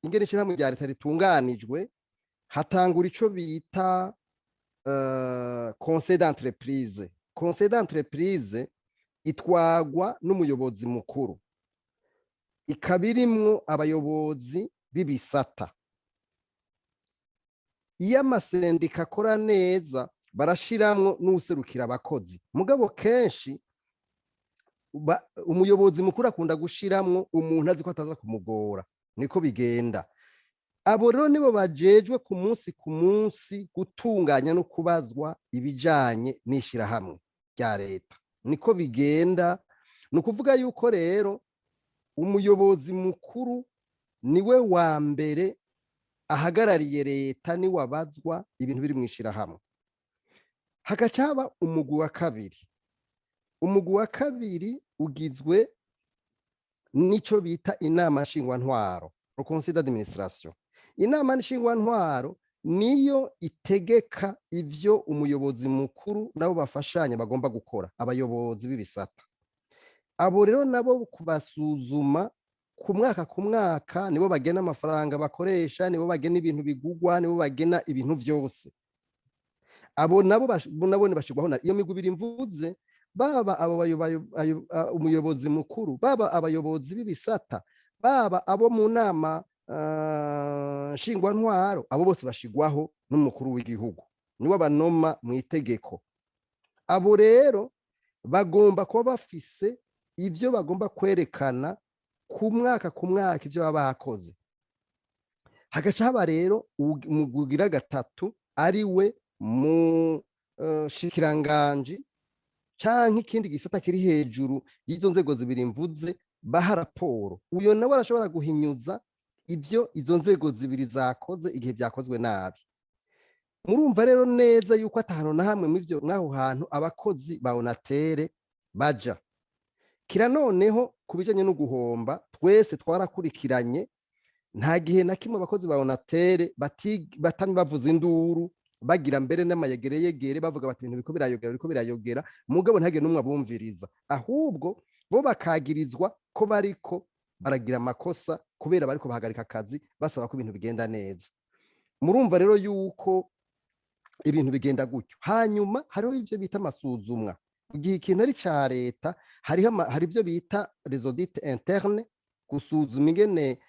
Ingene ishirahamwe rya leta ritunganijwe, hatangura ico bita conseil d'entreprise. Conseil d'entreprise itwagwa n'umuyobozi mukuru, ikaba irimwo abayobozi b'ibisata. Iyo amasendika akora neza, barashiramwo n'uwuserukira abakozi. Mugabo kenshi umuyobozi mukuru akunda gushiramwo umuntu azi ko ataza kumugora. Niko bigenda. Abo rero nibo bajejwe ku munsi ku munsi gutunganya no kubazwa ibijanye n'ishirahamwe rya leta. Niko bigenda. Ni ukuvuga yuko rero umuyobozi mukuru niwe wa mbere ahagarariye leta, niwe abazwa ibintu biri mu ishirahamwe. Hagaca haba umugwi wa kabiri. Umugwi wa kabiri ugizwe n'ico bita inama nshingwantwaro, le conseil d'administration. Inama nshingwantwaro niyo itegeka ivyo umuyobozi mukuru nabo bafashanya bagomba gukora, abayobozi b'ibisata. Abo rero nabo kubasuzuma ku mwaka ku mwaka, nibo bagena amafaranga bakoresha, nibo bagena ibintu bigugwa, nibo bagena ibintu vyose. Abo nabo nabo bashirwaho na iyo migwi ibiri mvuze, baba abo umuyobozi mukuru, baba abayobozi b'ibisata, baba abo mu nama nshingwantwaro. Abo bose bashirwaho n'umukuru w'igihugu, niwe banoma mu itegeko. Abo rero bagomba kuba bafise ibyo bagomba kwerekana ku mwaka ku mwaka, ibyo baba bakoze. Hagaca haba rero umugwi ugira gatatu, ari we mu shikiranganji canke ikindi gisata kiri hejuru y'izo nzego zibiri mvuze, baha raporo. Uyo nawe arashobora guhinyuza ibyo izo nzego zibiri zakoze igihe byakozwe nabi. Murumva rero neza yuko atahano na hamwe mw'ivyo mw'aho hantu abakozi ba ONATEL baja. Kira noneho ku bijanye no guhomba, twese twarakurikiranye, nta gihe na kimwe abakozi ba ONATEL batami bavuza induru, bagira mbere n'amayegereyegere, bavuga bati ibintu biriko birayogera, biriko birayogera. Mugabo ntihagire n'umwe abumviriza, ahubwo bo bakagirizwa ko bariko baragira amakosa kubera bariko bahagarika akazi basaba ko ibintu bigenda neza. Murumva rero yuko ibintu bigenda gutyo. Hanyuma hariho ivyo bita amasuzumwa. Igihe ikintu ari ca leta, hariho hari ivyo bita les audits internes, gusuzuma ingene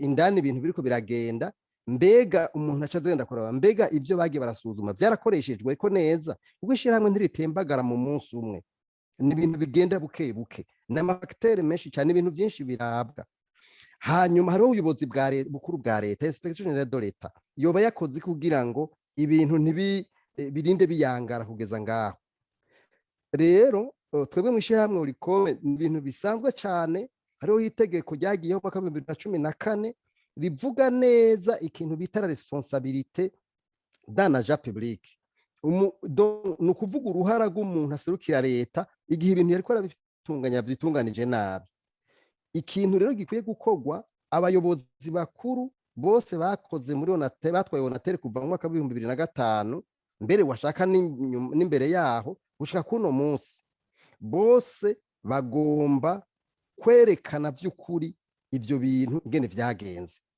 indani ibintu biriko biragenda. Mbega umuntu aca agenda kuraba mbega ivyo bagiye barasuzuma vyarakoreshejwe ko neza, kuko ishirahamwe ntiritembagara mu munsi umwe, ni ibintu bigenda buke buke, ni ama facteurs menshi cyane, ibintu byinshi birabwa. Hanyuma hariho ubuyobozi bwa bukuru bwa leta, inspection générale de l'État, yoba yakoze kugira ngo ibintu ntibi birinde biyangara kugeza ngaho. Rero twebwe mw'ishirahamwe OLUCOME, ni ibintu bisanzwe cyane. Hariho itegeko ryagiyeho mu mwaka wa 2014 rivuga neza ikintu bita la responsabilité d'un agent public. Ni ukuvuga uruhara rw'umuntu aserukira leta igihe ibintu yariko arabitunganya bitunganije nabi. Ikintu rero gikwiye gukorwa, abayobozi bakuru bose bakoze muri ONATEL, batwaye ONATEL kuva mu mwaka wa 2005, mbere washaka n'imbere yaho, gushika kuno munsi, bose bagomba kwerekana vy'ukuri ivyo bintu ingene vyagenze.